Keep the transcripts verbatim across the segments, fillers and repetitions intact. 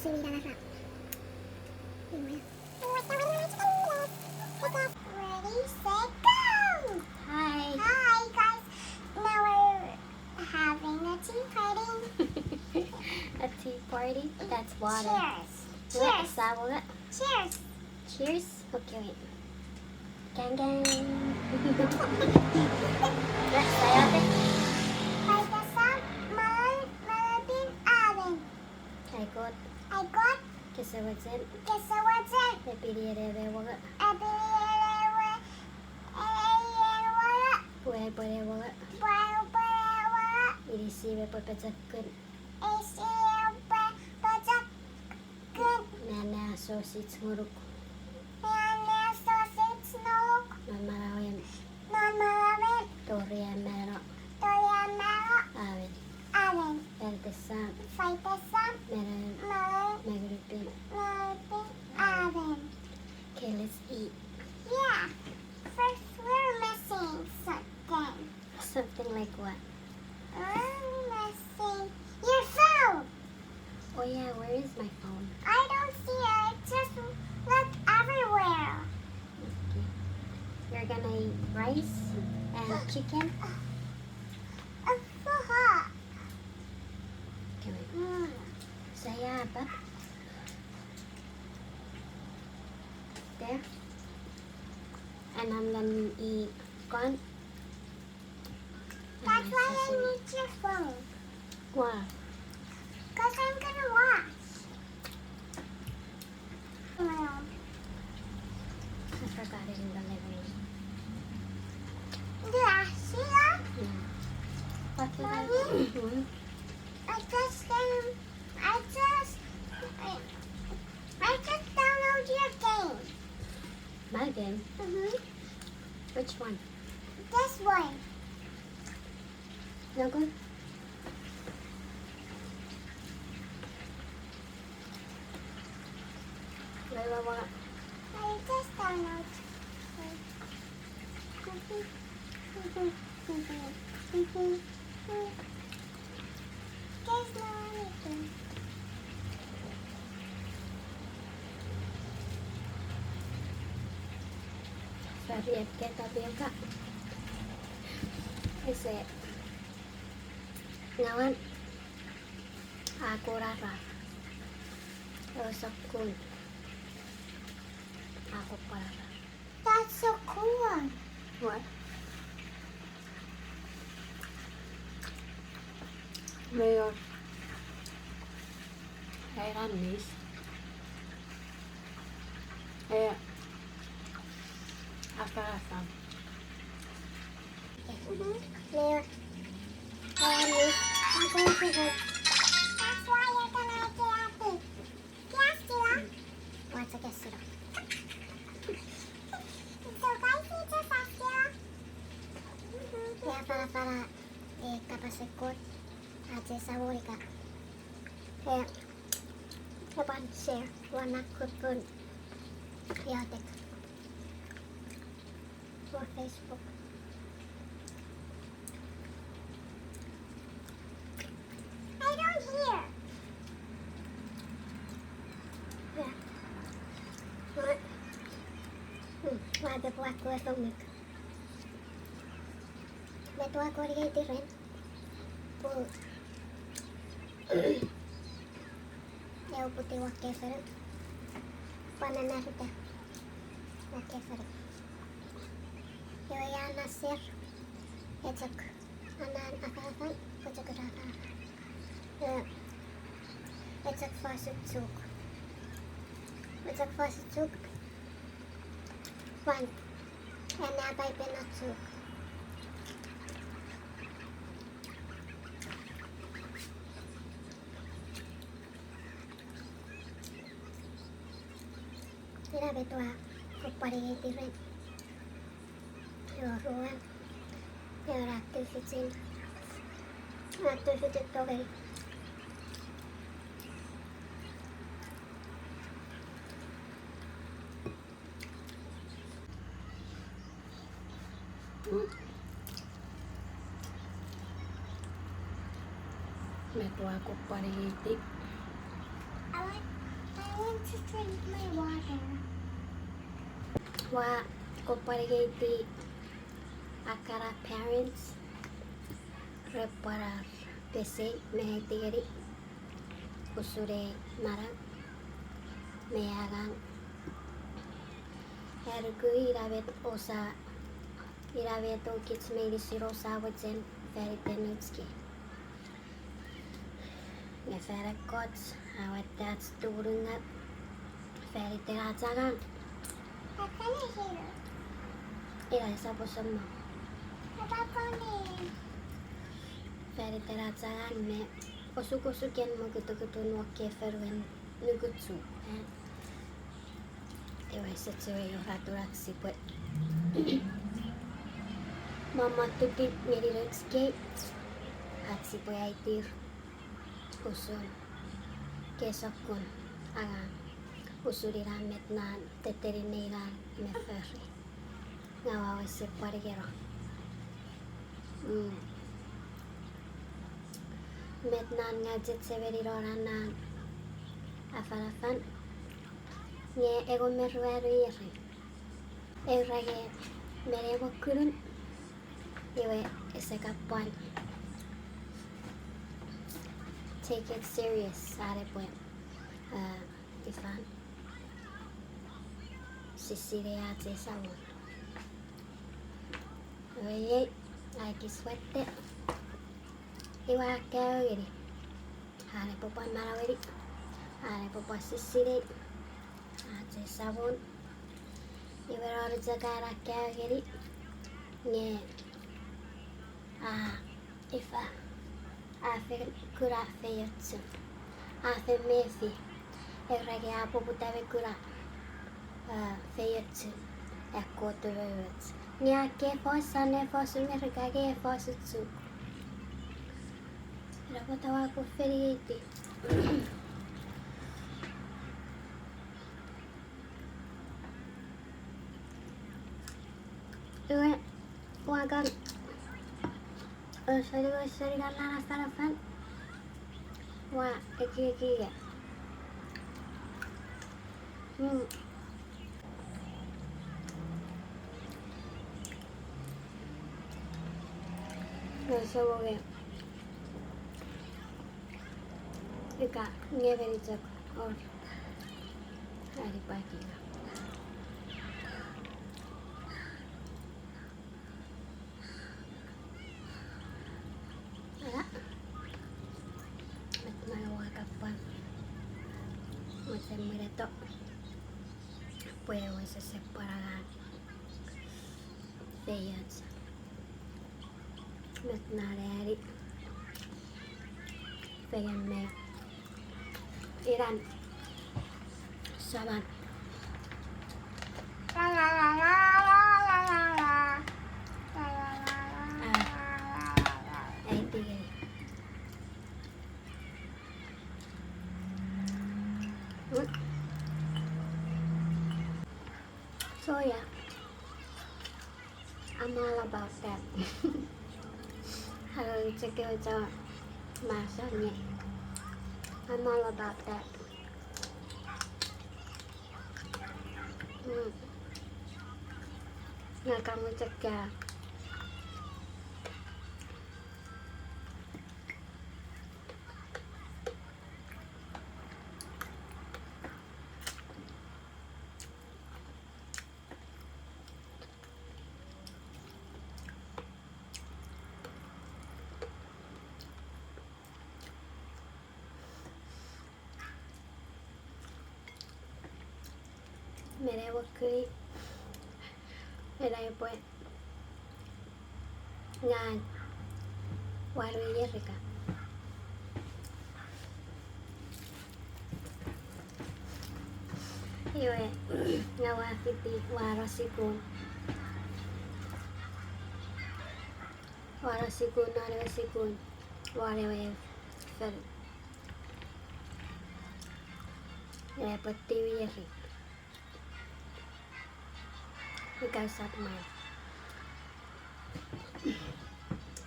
Ready, set, go! Hi. Hi, guys. Now we're having a tea party. A tea party? That's water. Cheers. Cheers. Cheers. Cheers. Okay, wait. Gang, gang. Let's say it. Ai Kot, ai Kot, kese mochen, kese mochen, epini ene me wono, epini ene me, ene me wono, pwe aipwe ne wono, pwe aipwe ne wono, inisi me pwe pochokun, inisi me pwe pochokun, me anneasochis ngonuk, me anneasochis ngonuk, non manauem, non manauem, tori ai mano, tori ai mano, amen. Amen. Fan iten Sam. Fan iten Sam. Me noun. Me noun. Me Ngun mi Pin. Me Ngun mi Pin. Amen. Okay, let's eat. Yeah. First, we're missing something. Something like what? We're missing your phone. Oh yeah, where is my phone? I don't see it. I just look everywhere. Okay. You're gonna eat rice and chicken? It's so hot. Okay, wait. Mm. Saya apa? There. And I'm gonna eat corn. That's why I need your phone. Why? 'Cause I'm gonna wash. Well, I forgot it in the living room. Did I see that? Yeah. What did I do? Mommy? Hmm? I just, um, I just, I, I just download your game. My game? Mm-hmm. Which one? This one. No good? Wait, wait, wait. I just download. There's no anything. Sari epke tapioka. Ese ngawan a kurarar. Ewe sokkun a kukurarar. That's so cool. What? Meos. Era nis. E, afarafan. Mm-hmm. Meos. Era nis. That's why you're gonna get happy. Yes, Tina. What's a guess, Tina? So, guys, he just asked Tina. Mm-hmm. Yeah, fala, fala, e, kapasen Kot, a, je sa wolika. E, e pwan share, wana kukun, iotek. Or Facebook. I don't hear. Yeah. What? Hmm. Why the black left on me? Met ua kori ei tiren. Pun eu puti ua kefere. Pwan anarita. Ua kefere. Ewe ia naser. Echok anan afanafan, pochokun afanafan. E, echok fosun Chuuk. Echok fosun Chuuk. Pwan. Ena Paipen a Chuuk. Ina met ua kopwani ei tiren. Ewe ruan. Ewe ra tufichin. Ra tufichin tongei. Met ua kopwani ei tik. I like Ua kopwan ingeiti akkana parents repwe pwan pesei me aiti ngeni usun ei manau me angang. Anuku ina met osa, ina met kich meinisin osa mochen fan iten nouch kei. Nge fan ekkoch, a watte ach tumunungau fan iten ach angang. Ina esap osomong. Fan iten ach angang me osukosuken mokutukutun won ekkei fonuen nukuchun, eh. Ewe, ese chiwen wor atun ach sipwe mommot tipis ngeni nouch kei, ach sipwe aitir usun ekkei sokkun angang, usun ina met na tettenin neina me fori. Nge ua wesen pwan ngeno. Mm. Met na ngang chechemeni non ena afanafan. Nge engon me ruanu ierin, eura nge me ne mokunun, iwe ese kan pwan take it serious, are pwe, uh, ifan, sisinei ach ei Samon. Iwe iei, a ekis watte, iwe a kaeo ngeni an epwe pwan manaueni, an epwe pwan sisinei ach ei Samon. Iwe non chok an a kaeo ngeni, nge a, ifa, a fen kuna feiochun, a fen mefi, eura nge a poputa me kuna, a, feiochun ekkoch umoumoch. Nge a ke fos, a ne fos Merika, ke fos Chuuk. Ina pwata ua pwan fen ingeiti. Iwe, ua kan, o, seni, seni kan nan afanafan, ua ekieki ia. Mm. Ese wonge. Ika nge meni chok wor anipwakina. Ala, met mano ua kan pwan mochen mwireto pwe ewe sese pwan angang feioch. Met na ani fengen me iran saman. Ah, aiti ngeni. So yeah, I'm all about that. Aro cheke ocha masang ye. I'm all about that. Mm. Nga kamu cheke. Mene wokui, ena epwe ngang wanu ier ika. Iwe, nga ua fiti wanu sukun. Wanu sukun, non ewe sukun, won ewe fonu. Epwe tiw ieri. Ika usap mwan.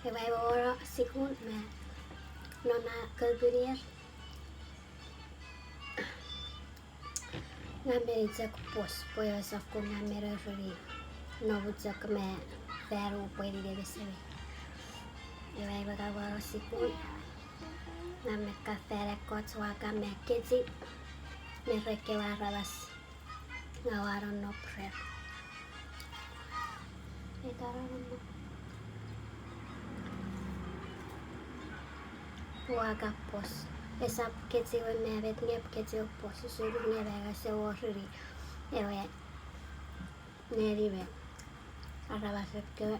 Ewe woro sukun me non na kokunier. Ngang meni chok pos pwe ewe sokkun ngang meni runi, nomu chok me fan upwe nine me semei. Iwe ai me ngang wano sukun, ngang me kan fan ekkoch ua kan me kechiw me ren ekkewe aramas, ngang ua nonnom rer. Ua kan pos. Esap kechiw me met nge kechiw pos usun nge me ese wor runi ewe neni me aramas ekkewe.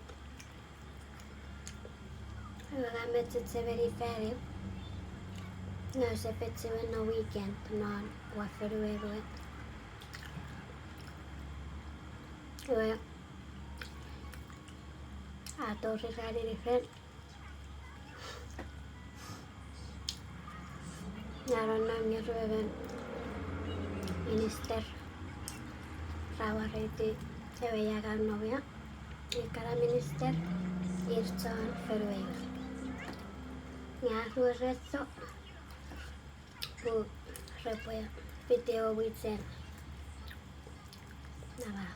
Iwe ngang me chechemeni fan eu, ngang use fen chiwen non weekend non ua fonuei we. Iwe a tori ranin fen, ngang nonnom nge ruemon minister ra wareiti ewe ia ngang nom ia, ekkana minister ir chon fonuei we. Nge a ruereto pwe repwe fiti ewe mwichen nawa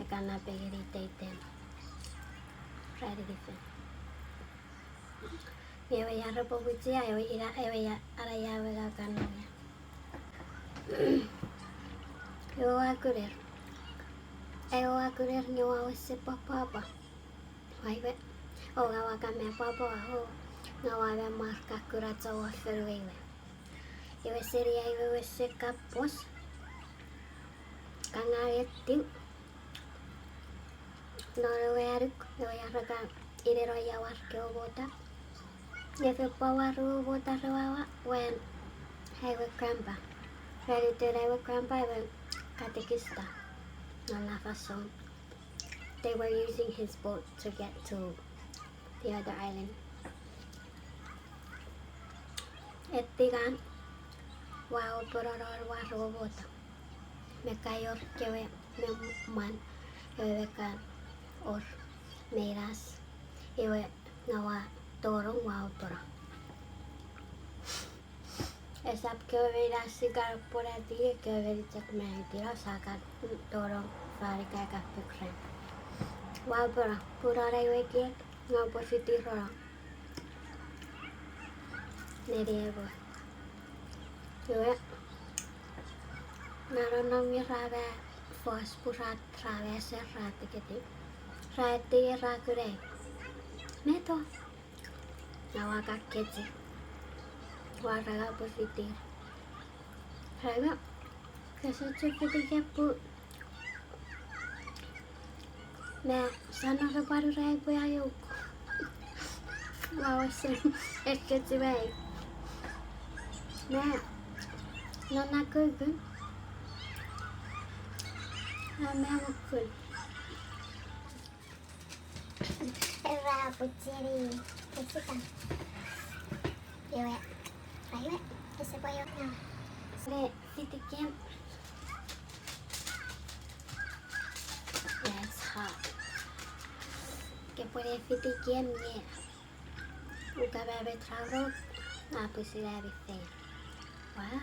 ekkana pengeni teiten ranin fen. Ewe ia repwe mwichia, ewe ina, ewe ia, ana ia ewe ngang kan nom ia. Ewe ua kuner. Ewe ua kuner nge ua wesen pwapwapwa. Ua iwe, o ngang ua kan me pwapwa o, ngang ua me mwar kan kuna chon wor fonuei we. Iwe seni ai we wesen kan pos, kan ngang etiw non ewe annuk, ewe ia ra kan ineno ia war kewe mota. Nge fen pwan war ewe mota rewawa, wen ai we grandpa. Ren iten ai we grandpa ewe katekista non na fansoun. They were using his boat to get to the other island. Etiw ngang, ua opononon war ewe mota. Me kan wor kewe me mwan, ewe me kan wor meinas, iwe ngang ua tonong ua opono. Esap kewe meinas sia kan pwonatiw, kewe meni chok me aitino sia kan tonong fan ika kan pik ran. Ua opono, pun non ai we ekiek ngang upwe fiti rono neni epwe. Iwe, ngang nonnom nge ra me fos pun ra, ra me ser ra tiketiw. Ra eti ra kunei, met o? Ngang ua kan kechiw. Ua rong upwe fitir. Ra iwe, kese chok fiti kem pun me sa no repwe anurai pwe ai uk. Ua wesen ekkechiw ai. Me non na kukun, a me mokun. Era pucheni, kesikan. Iwe, ra iwe, ese pwe io na. Me fiti kem. Yeah, it's hot. Kepwene fiti kem nge uka me met ra rot, a pwisin ami fan. Ua,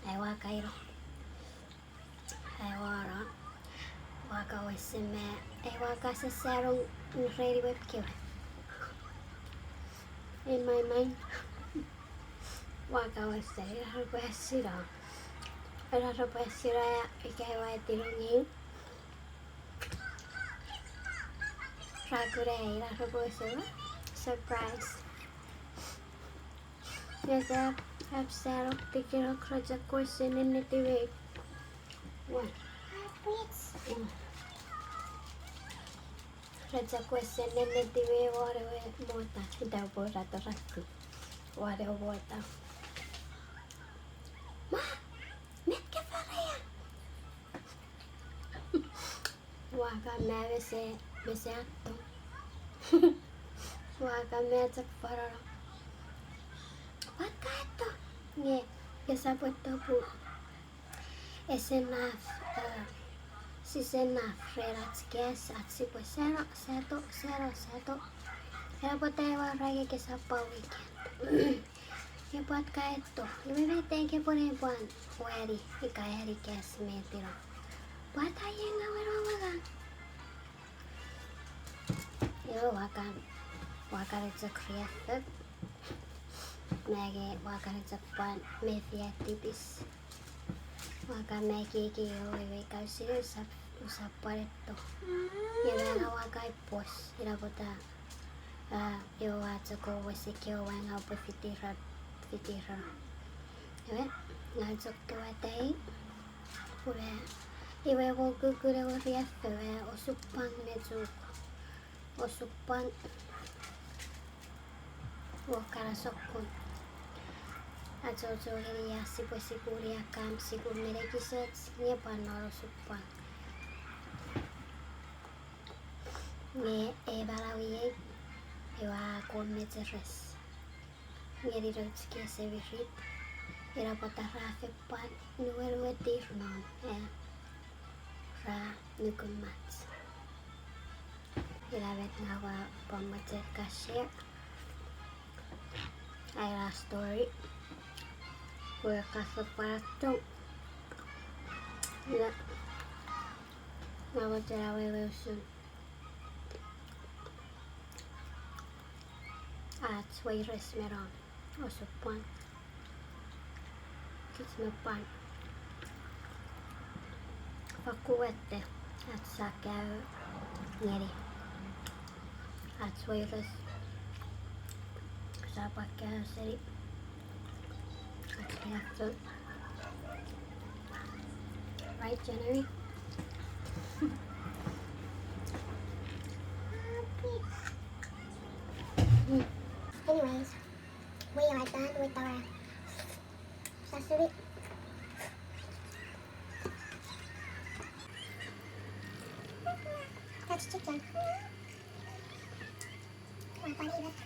ai ua kaino. Ai ua no, ua kan wesen me, ai ua kan sesenong reni web kewe. In my mind, ua kan wesen, ina repwe asino. Ina repwe asino ia ika ua etinong ngang. Ra kunei, ina repwe wesen, surprise. Nge sia, ap senok tikinok ra chok wesen nennetiw ei. Ua. Ra chok wesen nennetiw ei won ewe mota, ita pwe ra toraku won ewe mota. Ma, met ke faraia? Ua kan me wese, wese atto. Ua kan me chok forono. Ua kan atto. Nge, nge sisap etto pun ese naf, eh, sise naf ren ach gas, ach sipwe seno, seto, seno, seto. Ena pwata ua era nge kesap pwan weekend. Pwata ka eto, iwe met ei ke pwan pwan wani ika ani kas me tino. Pwata iei nga wewen angang. Iwe ua kan, ua kan chok riaffou. Magi ua kan chok pwan mefi ai tipis. Ua kan mefi kei o iwe ika usini usap, usap pwan eto. Iwe ua kan pwos, ina pwata, a, iwe ua chok wesiki o ua nga upwe fiti ran, fiti ran. Iwe, ngang chok tuatai, pwe, iwe mo kukun ewe riaffou, e, osupwang me chuk. Osupwang. Wo kana sokkun. Achocho ngeni ia sipwe sukuni akkan sukun me nekisoch, nge pwan non osupwang. Nge ei manau iei, iwe a kon mecheres ngeni nouch kei semirit, ina pwata ra fen pwan nuwenuwetir non, e, ra nukumach. Ina met nga ua pwan mochen ka share ai story. Pwe ka fen pwan atong. Ina, nga mochen awewe usun ach weires me non osupwang. Kich me pwan fakkun watte ach sa kaeo ngeni ach weires. Sa pwan kaeo seni ach riaffou. Right, January? Anyways, we are done with our sesame. That's chicken. Ua pwan eat.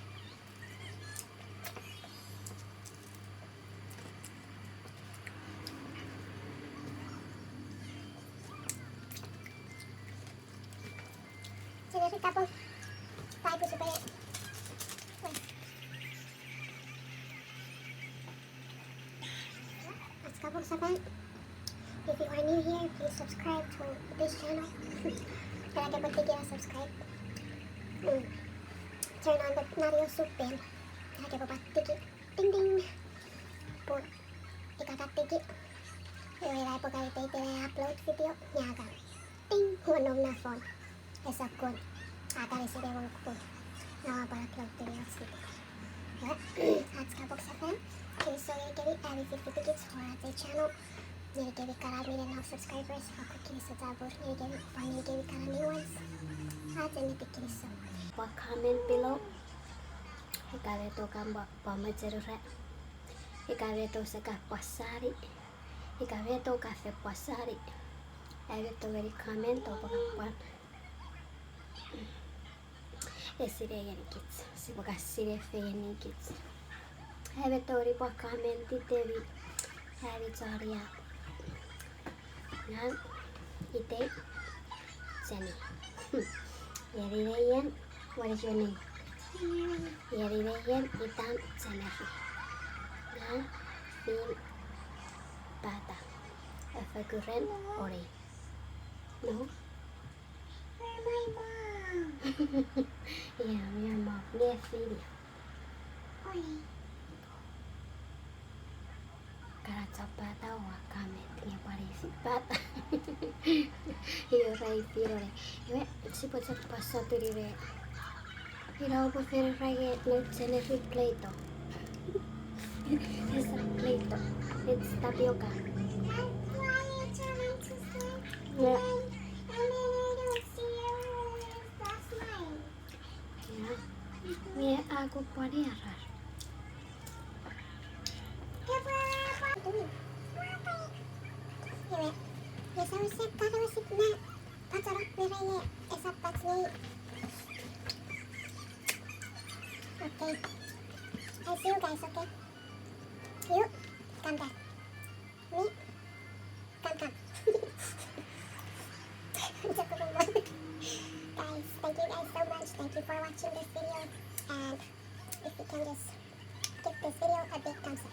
Seni ri kapong. Pai pusu pene. Ach kapong sefan. If you are new here, please subscribe to this channel. Ena ke pwan tiki ena subscribe. Mm. Turn on the notification bell. Ena ke pwan tiki. Ding ding. Pun ika ka tiki, iwe ina epwe ka iteiten upload video, nge a ka ding won noum na phone. Ese kun, a ka esine won kun. Nge a pwan upload video siti. Ach kapong sefan, kinisou ngenikemi ami fifiti kich won ach ei channel. Ngenikemi kana mi no subscribers, a ko kinisou chapur, ngenikemi pwan ngenikemi kana new ones. Ach ennetin kinisou. Pwan comment below. Ika met ka pwan, pwan mochen ura. Ika met use ka pwan sani. Ika met ka fen pwan sani. Ami tongeni comment o pwan, pwan esine ngenikich. Sipwe ka sinei fengenikich. Ami tongeni pwan comment itemi. Ami chon ia. Ngang itei Jenny. Iei nein, what is your name? Iei nein itan Jennifer. Ngang Finn Pata. Efoch kuren Ori. No? Where my mom? Yeah, I'm your mom. Nge Finn. Ori. Kana chapata ua comment nge pwan isi pata. Iwe rai fino ne. Iwe, sipwe chok pwan sotuni ne. Ina oupwe fori ran nge nouch Jennifer Play-Doh. It's not Play-Doh. It's tapioca. That's why you're trying to say. Yeah. And then, and then I don't see you. That's mine. Yeah. Nge a kukkun pwan arar. Iwe, nge sa use karo sip na pachoro, nge rai nge esap pach ngeni. Okay. I see you guys, okay? You, come back. Me, come, come. Guys, thank you guys so much. Thank you for watching this video. And if you can just give this video a Ei kansa.